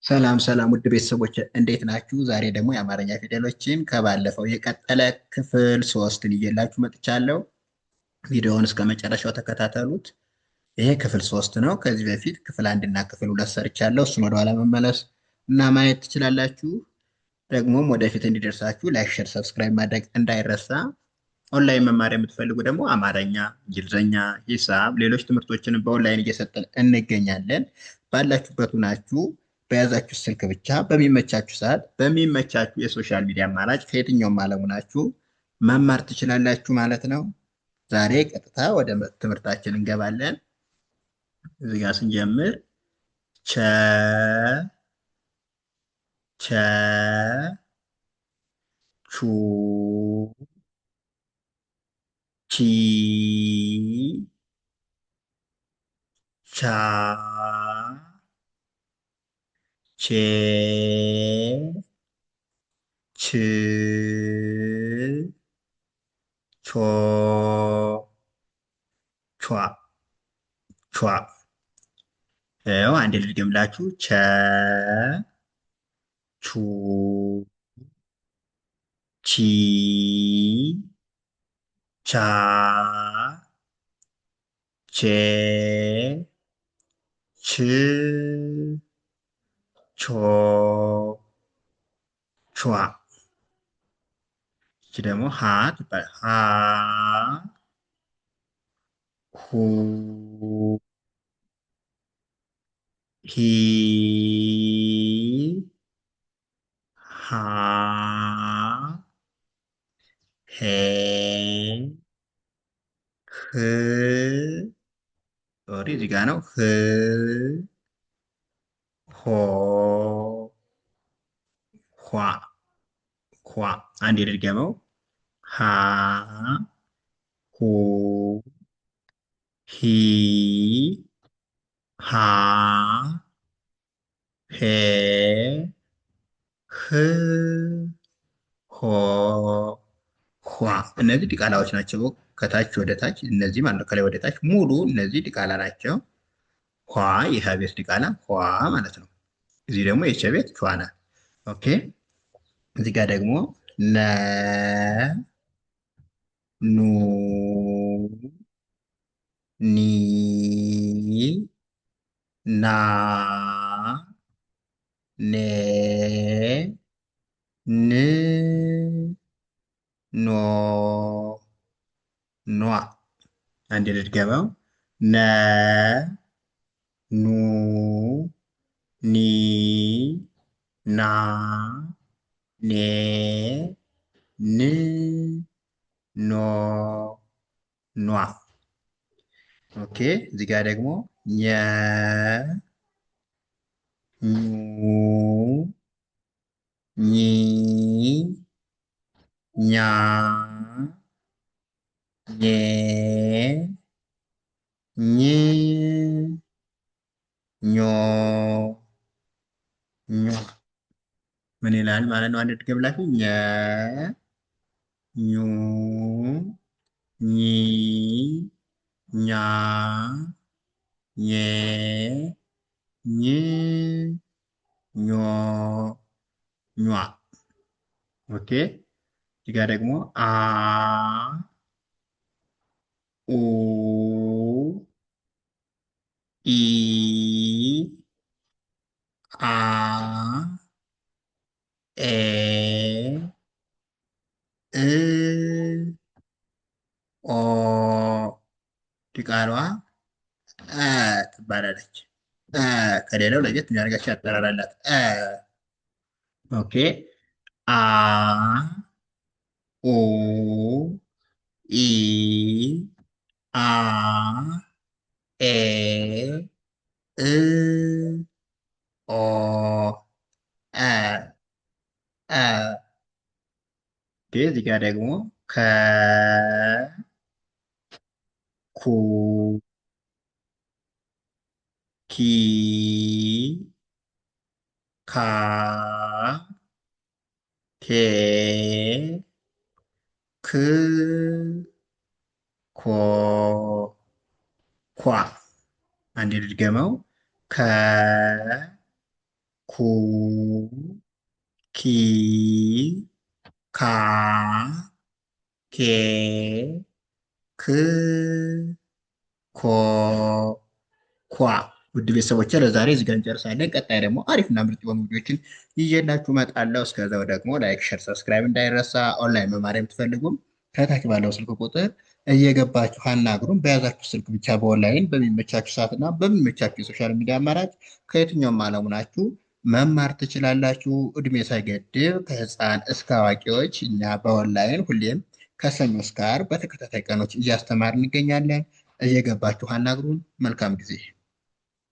ሰላም ሰላም ውድ ቤተሰቦች እንዴት ናችሁ? ዛሬ ደግሞ የአማርኛ ፊደሎችን ከባለፈው የቀጠለ ክፍል ሶስትን ይዤላችሁ መጥቻለሁ። ቪዲዮውን እስከ መጨረሻው ተከታተሉት። ይሄ ክፍል ሶስት ነው። ከዚህ በፊት ክፍል አንድ እና ክፍል ሁለት ሰርቻለሁ። እሱን ወደኋላ መመለስ እና ማየት ትችላላችሁ። ደግሞም ወደፊት እንዲደርሳችሁ like፣ share፣ subscribe ማድረግ እንዳይረሳ። ኦንላይን መማር የምትፈልጉ ደግሞ አማርኛ፣ እንግሊዝኛ፣ ሂሳብ፣ ሌሎች ትምህርቶችንም በኦንላይን እየሰጠን እንገኛለን። ባላችሁበት ሁናችሁ በያዛችሁ ስልክ ብቻ በሚመቻችሁ ሰዓት በሚመቻችሁ የ social media አማራጭ ከየትኛውም ዓለም ሁናችሁ መማር ትችላላችሁ ማለት ነው። ዛሬ ቀጥታ ወደ ትምህርታችን እንገባለን። እዚህ ጋር ስንጀምር ቸ ቸ ቹ ቺ ቻ ቼ ች ቾ ቿ ቿ። ይኸው አንዴ ልድገምላችሁ። ቸ ቹ ቺ ቻ ቼ ች ቾ ቿ። ይቺ ደግሞ ሀ ትባላል። ሀ ሁ ሂ ሃ ሄ ህ sorry እዚህ ጋ ነው። ህ ሆ ኳ ኳ። አንድ የድገመው ሃ ሁ ሂ ሃ ሄ ህ ሆ ኳ። እነዚህ ዲቃላዎች ናቸው። ከታች ወደ ታች እነዚህ ማለት ነው። ከላይ ወደ ታች ሙሉ እነዚህ ዲቃላ ናቸው። ኳ የሀ ቤት ዲቃላ ኳ ማለት ነው። እዚህ ደግሞ የቸ ቤት ቿ ናት። okay እዚህ ጋር ደግሞ ነ ኑ ኒ ና ኔ ን ኖ ኗ። አንድ ልድገመው። ነ ኑ ኒ ና ኔ ን ኖ ኗ። okay እዚህ ጋር ደግሞ ኘ ኙ ኚ ኛ ኜ ኝ ኞ ኟ። ምን ይላል ማለት ነው? አንድ ድገምላችሁ። ኘ ኙ ኚ ኛ ኜ ኝ ኞ ኟ። okay እዚህ ጋር ደግሞ አ ኡ ኢ አ ኤ እ ኦ ዲቃሏ አ ትባላለች። አ ከሌላው ለየት የሚያደርጋቸው አጠራር አላት። አ okay አ ኡ ኢ አ ኤ እ ኦ አ አ። እዚህ ጋር ደግሞ ከ ኩ ኪ ካ ኬ ክ ኮ ኳ። አንዴ ልድገመው። ከ ኩ ኪ ካ ኬ ክ ኮ ኳ። ውድ ቤተሰቦቼ ለዛሬ እዚህ ጋር እንጨርሳለን። ቀጣይ ደግሞ አሪፍና ምርጥ የሆኑ ቪዲዮችን ይዤላችሁ እመጣለሁ። እስከዛው ደግሞ like፣ share፣ subscribe እንዳይረሳ። ኦንላይን መማር የምትፈልጉም ከታች ባለው ስልክ ቁጥር እየገባችሁ አናግሩን። በያዛችሁ ስልክ ብቻ በኦንላይን በሚመቻችሁ ሰዓትና በሚመቻችሁ የ social media አማራጭ ከየትኛውም ዓለም ናችሁ መማር ትችላላችሁ። እድሜ ሳይገድብ ከህፃን እስከ አዋቂዎች እኛ በኦንላይን ሁሌም ከሰኞ እስከ ዓርብ በተከታታይ ቀኖች እያስተማርን እንገኛለን። እየገባችሁ አናግሩን። መልካም ጊዜ።